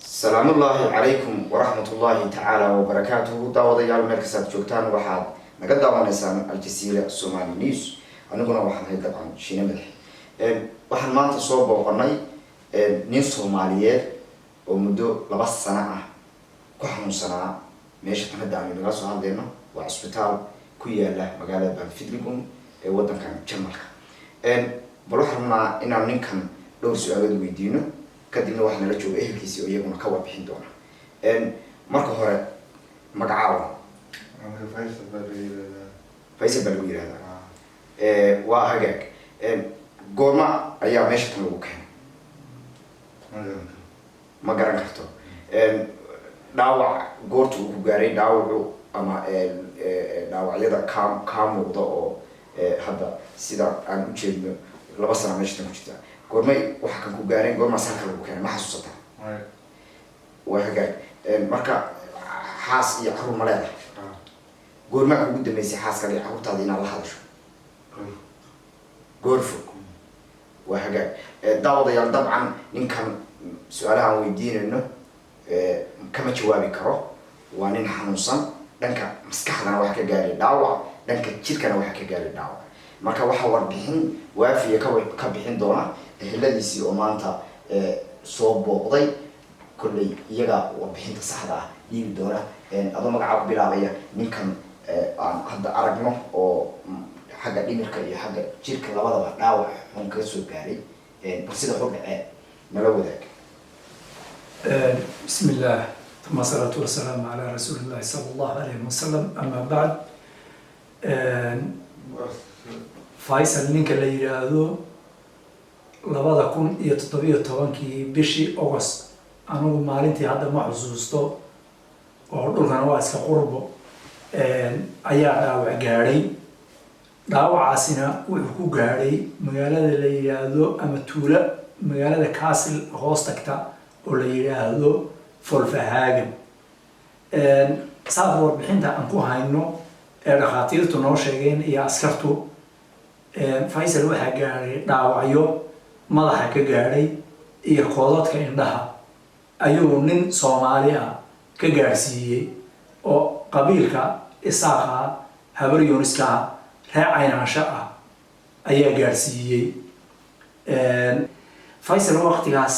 Salaamullaahi calaykum waraxmatullaahi tacaala wabarakaatuhu. Daawadayaal, meel kastaad joogtaan, waxaad naga daawanaysaan Aljazeera Somali News. Aniguna waxaan ahay dabcan Shiine Madax. Waxaan maanta soo booqanay nin Soomaaliyeed oo muddo 2 sano ah ku xanuunsanaa meesha tan hadda aanu nagala soo hadlayno. Waa cisbitaal ku yaala magaalada Bad Wildungen ee wadankan Jarmalka. Bal waxaan rabnaa inaan ninkan dhowr su-aalood weydiino, kadibna waxaa nala jooga ehelkiisii oo iyaguna ka warbixin doona. Marka hore, magacaawa? Aniga Faysal baa la yiraahdaa. Faysal baa lagu yihahdaa. Waa hagaag. Goorma ayaa meesha tan lagu keenay? Ma garan karo. Ma garan karto. Dhaawac goorta uu ku gaaray dhaawacu ama dhaawacyada kaa muuqda oo hadda sida aan u jeedno 2 sana meesha tan ku jirta, goormay waxa kan ku gaareen? Goormaa salka lagu keenay, ma xasuusataa? Maya. Waa hagaag. Marka xaas iyo caruur ma leedahay? Ah. Goormaa kugu dambeysay xaaskaaga iyo carruurtaada inaad la hadasho? Goor. Goor fog. Waa hagaag. Daawadayaal, dabcan ninkan su-aalahaan weydiinayno kama jawaabi karo. Waa nin xanuunsan, dhanka maskaxdana waxa ka gaaray dhaawac, dhanka jirkana waxa ka gaaray dhaawac. Marka waxaa warbixin waafiya ka bixin doona eheladiisii oo maanta soo booqday. Kolley iyaga warbixinta saxda ah dhiibi doona. Adoo magacaa ku bilaabaya, ninkan aan hadda aragno oo xagga dhimirka iyo xagga jirka labadaba dhaawac xun kaga soo gaaray, bal sida wax u dhaceen nala wadaag. بسم الله، ثم الصلاة والسلام على رسول الله صلى الله عليه وسلم، أما بعد. Faysal ninka la yidhaahdo, 2017-kii bishii August, anigu maalintii hadda ma xusuusto oo dhulkana waa iska qurbo, ayaa dhaawac gaadhay. Dhaawacaasina wuxuu ku gaadhay magaalada la yidhaahdo ama tuulo magaalada Kassel hoos tagta oo la yidhaahdo Wolfhagen. Saad warbixinta aan ku hayno ee dhakhaatiirtu noo sheegeen iyo askartu, Faysal waxaa gaadhay dhaawacyo madaxa ka gaadhay iyo koodadka indhaha ayuu nin Soomaali ah ka gaadhsiiyey oo qabiilka Isaaqa, Habar Yooniska ah, reer Caynaansho ah ayaa gaadhsiiyey Faysal. Waqtigaas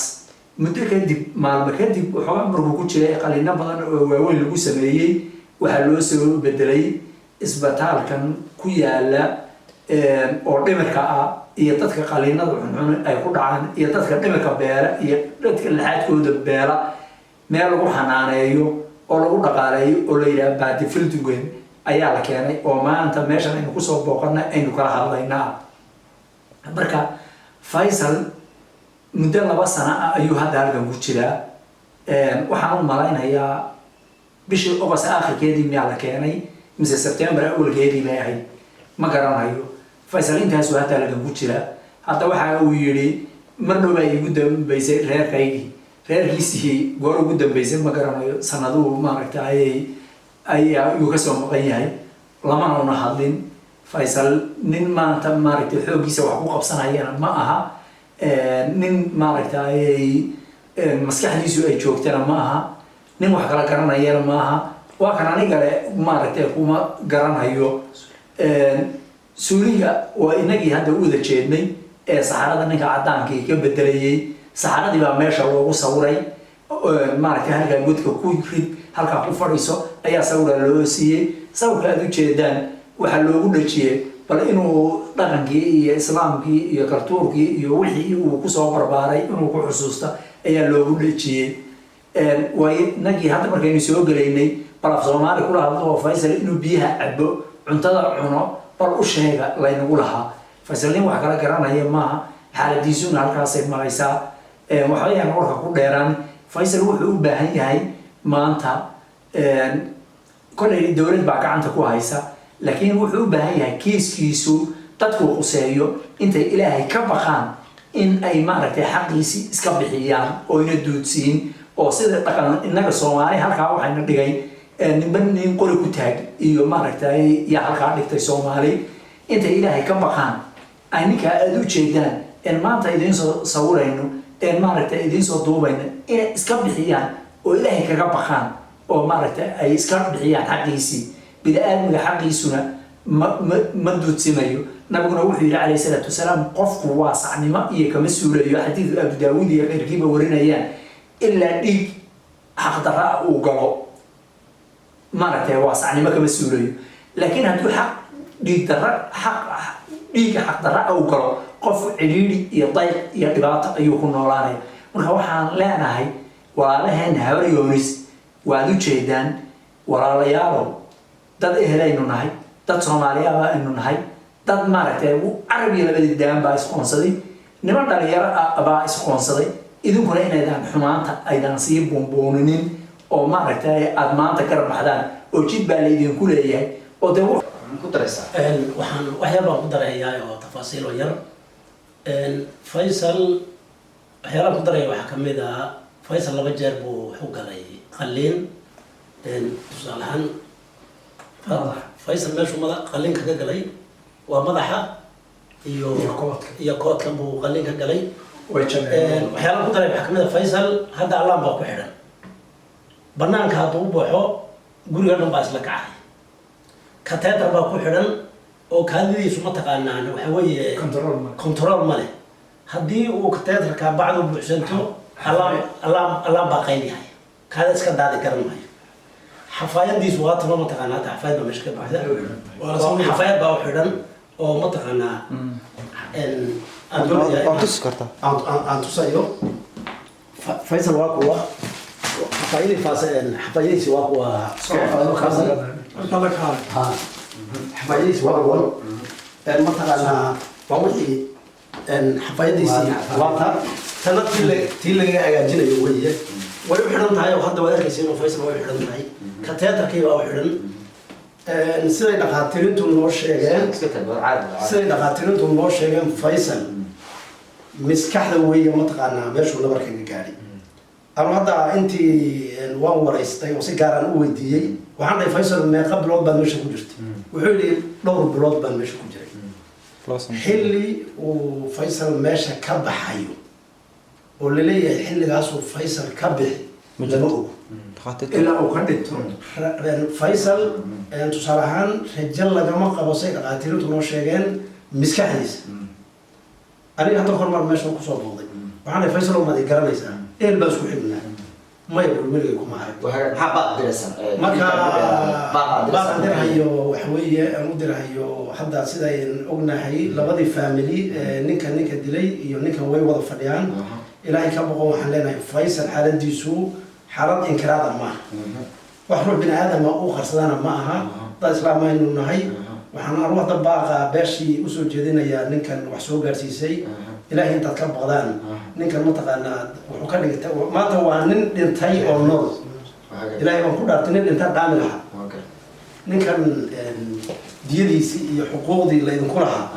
muddo kadib, maalmo kadib, waxoogaa markuu ku jiray qalino badan oo waaweyn lagu sameeyey, waxaa loo soo bedelay isbitaalkan ku yaala oo dhimirka ah iyo dadka qaliinada xunxun ay ku dhacaan iyo dadka dhimirka beela iyo dadka laxaadkooda beela meel lagu xanaaneeyo oo lagu dhaqaaleeyo oo la yidhaha Bad Wildungen ayaa la keenay, oo maanta meeshan aynu kusoo booqana aynu kala hadlaynaa. Marka Faysal muddo 2 sano ah ayuu hadda halkan ku jiraa. Waxaan u malaynayaa bishii August aakhirkeedii miyaa la keenay mise September awalkeedii bay ahayd, ma garanayo. Faysal intaasuu hadda halkan ku jiraa. Hadda waxa uu yidhi mar dhow baa iigu dambeysay reerkaygii. Reerkiisii goor ugu dambeysay ma garanayo, sanaduhu maaragta ayay ayaa iyuu kasoo maqan yahay, lamana una hadlin. Faysal nin maanta maaragtay xooggiisa wax ku qabsanayana ma aha, nin maaragta ayay maskaxdiisu ay joogtana ma aha, nin wax kala garanayana ma aha. Waa kan anigale maaragtay kuma garanayo. Suuliga waa inagii hadda u wada jeednay ee saxarada ninka caddaankii ka bedelayay. Saxaradii baa meesha loogu sawiray, maaragtay, halkaa godka ku rid, halkaa ku fadhiiso ayaa sawira loo siiyey. Sawirka aad ujeedaan waxaa loogu dhejiyey bal inuu dhaqankii iyo islaamkii iyo kaltuurkii iyo wixii uu kusoo barbaaray inuu ku xusuusta ayaa loogu dhejiyey. Waa inagii hadda markaynu soo gelaynay bal af Soomaali kula hadlo oo Faysal inuu biyaha cabo, cuntada cuno, bal u sheega laynagu lahaa. Faysal nin wax kala garanaya maaha, xaaladiisuna halkaasay maraysaa. Waxbayaan warka ku dheeraan. Faysal wuxuu u baahan yahay maanta, kollay dowlad baa gacanta ku haysa, laakiin wuxuu u baahan yahay kiiskiisu dadku khuseeyo intay Ilaahay ka baqaan in ay maaragtay xaqiisii iska bixiyaan oo ina duudsiin oo sida dhaqan innaga Soomaali halkaa waxayna dhigay ninba nin qori ku taag iyo maaragtay yaa halkaa dhigtay. Soomaali intay Ilaahay ka baqaan ay ninkaa aada u jeedaan en maanta idiin soo sawirayno. Een maaragtay idiin soo duubayna inay iska bixiyaan oo Ilaahay kaga baqaan oo maaragtay ay iska bixiyaan xaqiisii. Bini-aadmiga xaqiisuna ma duudsimayo. Nabiguna wuxuu yidhi, calayhi salaatu wasalaam, qofku waa sacnimo iyo kama suulayo, xadiidu Abu Daawuud iyo keyrkiiba warinayaan, ilaa dhiig xaqdarra ah uu galo, maaragtay waa sacnimo kama suulayo. Laakiin hadduu xaq dhiig darra, xaq dhiigga xaqdarra uu galo, qof cidhiidhi iyo dayq iyo dhibaato ayuu ku noolaanaya. Marka waxaan leenahay walaalaheena Habar Yoonis, waad u jeedaan walaalayaalow, dad ehelaynu nahay, dad Soomaaliyaaba aynu nahay, dad maaragtay Carab iyo labadii daan baa isqoonsaday, niman dhalinyaro ah baa isqoonsaday. Idinkuna inaydaan xumaanta aydaan sii buunbuuninin oo maaragtay aada maanta garab baxdaan oo jid baa laydinku leeyahay oo dee Maxaa ku daraysaa? Waxaan wax yar baan ku darayaa oo tafaasiil oo yar. Faysal waxyaalahan ku daraya waxaa kamid ah, Faysal laba jeer buu wuxuu galay qalliin. Tusaale ahaan, Faysal meeshuu mada qalliinka ka galay waa madaxa iyo Iyo koodka. Iyo koodkan buu qalliin ka galay. Way jabeen. Waxyaalahan ku daray waxaa kamid ah, Faysal hadda alarm baa ku xidhan. Banaanka hadduu u baxo, guriga dhan baa isla kacay. Catheter baa ku xidhan oo kaadidiisu mataqaanaan waxa weeye control ma control ma leh. Haddii uu catheterka bacdu buuxsanto, alarm baa qayl yahay, kaada iska daadi garan maayo. Xafaayadiisu waa tano, mataqaanaa hadda xafaayad baa meesha ka buuxda, xafaayad baa u xidhan oo mataqaanaa aan doonayaa Waa tusi kartaa. Aan tusayo. Faysal waa kuwa xafaayadii xafaayadiisi waa kuwa Faysal. Ha, xafaayadiisi waa kuwan. Mataqaanaa waa wixii xafaayadiisii waa ta tana tii lagaga hagaajinayo weye. Way u xidhan tahay oo hadda waad arkaysa inuu Faysal way u xidhan tahay, catheterkii baa u xidhan. Siday dhakhaatirintu noo sheegeen Iska tag, waa caadi, waa caadi. Siday dhakhaatirintu noo sheegeen, Faysal miskaxda weeye mataqaanaa meeshuu nabarkaga gaadhay. Anu hadda intii waan waraystay oo si gaaraan u weydiiyey. Waxaan dhahay, "Faysal, meeqa bilood baad meesha ku jirtay?" Wuxuu yidhi, "Dhowr bilood baan meesha ku jiray." Xilli uu Faysal meesha ka baxayo oo laleeyahay xilligaasuu Faysal ka bixi lama ogo. Ilaa uu ka dhinto. Faysal tusaale ahaan rajo lagama qabo, say dhakhaatirintu noo sheegeen, miskaxdiisa. Aniga hadda hormar meesha kusoo booqday, waxaan dhahay, "Faysal, maad i garanaysaa? Ehel baan isku xignaa." "Maya," bul, "weligay kuma arag." Maxaa baaq diraysan? Marka baaq baaqan dirhayo waxa weeye aan u dirhayo hadda, sidayn ognahay, labadii family, ninka dilay iyo ninkan, way wada fadhiyaan. Ilaahay ka boqon waxaan leenahay. Faysal xaaladiisu xaalad inkiraada maaha, wax ruux bini aadama u qarsadana ma aha. Dad islaam aynu nahay. Waxaan anu hadda baaqa beeshii usoo jeedinayaa ninkan wax soo gaarsiisay, Ilaahay intaad ka baqdaan, ninkan mataqaanaa wuxuu ka dhigtay maanta waa nin dhintay oo nool. Ilaahay baan ku dhaartay, nin dhintaa dhaami lahaa. Ninkan diyadiisii iyo xuquuqdii laydinku lahaa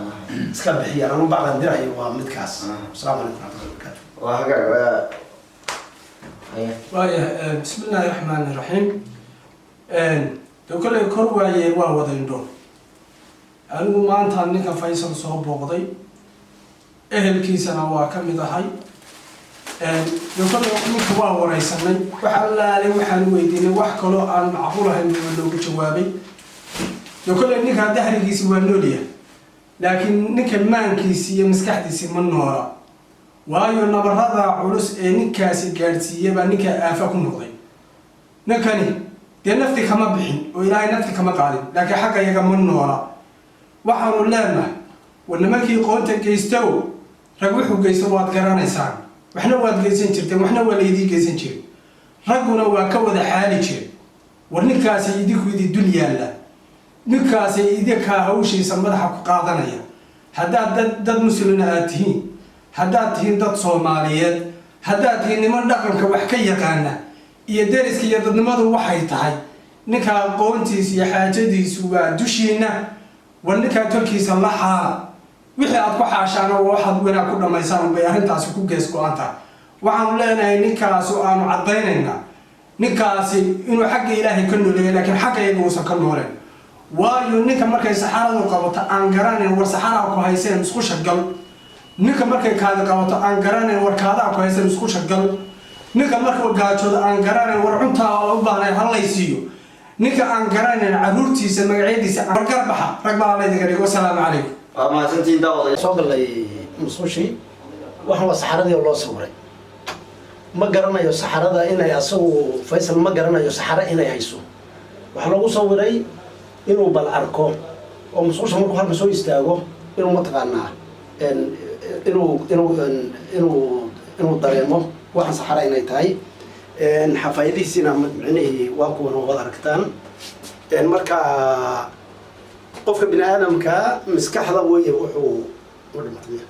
iska bixiya. Anu baaqan dirayo waa midkaas. Asalaamu calaykum waraxmatullahi wabarakaatu. Waa hagaag, waa Waayahay, bismi illaahi raxmaani raxiim. De kolley kor waayee waa wada indho. Anigu maanta ninka Faysal soo booqday, ehelkiisana waa ka mid ahay. De kolley ninka waa wareysanay, wax allaale waxaan weydiinay wax kaloo aan macquul ahayn buu loogu jawaabay. De kolley ninka dahrigiisi waa noolyahay, laakiin ninka maankiisi iyo maskaxdiisi ma noola, waayo nabarada culus ee ninkaasi gaadhsiiyey baa ninkaa aafa ku noqday. Ninkani dee nafti kama bixin oo Ilaahay nafti kama qaadin, laakiin xagga iyaga ma noola. Waxaanu leenahay, war nimankii qoonta geystow, rag wuxuu geysto waad garanaysaan. Waxna waad geysan jirteen, waxna waa laydii geysan jiray, ragguna waa ka wada xaali jiray. War ninkaasi idinku idi dul yaalla, ninkaasi idinkaa hawshiisa madaxa ku qaadanaya. Haddaad dad muslina aad tihiin, haddaad tihiin dad Soomaaliyeed, haddaad tihiin niman dhaqanka wax ka yaqaana iyo deriska iyo dadnimadu waxay tahay, ninkaa aqoontiisa iyo xaajadiisu waa dushiina. War ninkaa tolkiisa la xaala. Wixii aad ku xaashaan oo waxaad wanaag ku dhammaysaan bay arrintaasi ku gees go-an tahay. Waxaanu leenahay ninkaasu aanu caddaynaynaa ninkaasi inuu xagga Ilaahay ka nooleeya, laakiin xagga iyaga uusan ka nooleen. Waayo ninka markay saxaradu qabato aan garanayn, war saxaraa ku hayseen, musqusha gal. Ninka markay kaadi qabato aan garanayn war kaadaa ku haysan isku shagal. Ninka markuu gaajoodo aan garanayn war cuntaa u baahnay hallaysiiyo. Ninka aan garanayn caruurtiisa magacyadiisa, war garbaxa rag baa laydinka dhigo. Wasalaamu calaykum. Waa mahadsantihiin, daawadayaal. Soo galay musqushii. Waxan waa saxaradii oo loo sawiray. Ma garanayo saxarada inay asagu, Faysal ma garanayo saxaro inay hayso. Waxaa loogu sawiray inuu bal arko oo musqusha markuu halka soo istaago inuu mataqaanaa inuu dareemo waxaan saxara inay tahay. Xafaayadihiisiina micnihii waa kuwan oo wad aragtaan. Marka qofka bini aadamka maskaxda weye wuxuu ma dhimatay.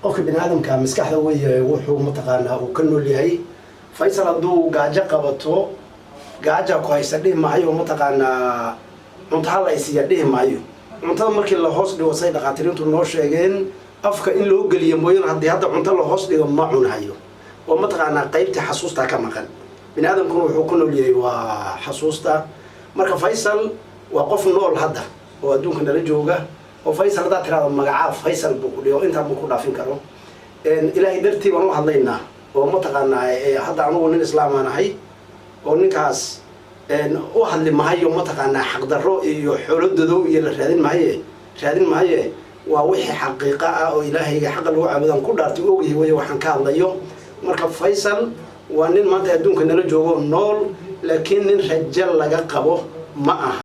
Qofka bini aadamka maskaxda weye wuxuu mataqaanaa uu ka nool yahay. Faysal hadduu gaajo qabato, gaaja ku haysta dhihi maayo, mataqaanaa cunto ha la isiiya dhihi maayo. Cuntada markii la hoos dhigo, say dhakhaatiiriintu noo sheegeen, afka in loo geliyo mooyane, haddii hadda cunto la hoos dhigo ma cunayo, oo mataqaanaa qaybtii xasuusta ka maqan. Bini aadamkuna wuxuu ku nool yahay waa xasuusta. Marka Faysal waa qof nool hadda oo adduunka nala jooga, oo Faysal haddaad tiraahdo magacaa, Faysal buu ku dhigo, intaa buu ku dhaafin karo. Ilaahay dartii baan u hadlaynaa oo mataqaanaa hadda anugu nin islaamaan ahay oo ninkaas u hadli mahayo mataqaanaa xaqdarro iyo xoolo dadow iyo la raadin mahaye. Waa wixii xaqiiqa ah oo Ilaahayga xaqa lagu caabudan ku dhaartay ogyahay wey waxaan ka hadlayo. Marka Faysal waa nin maanta adduunka nala joogo nool, laakiin nin rajo laga qabo ma aha.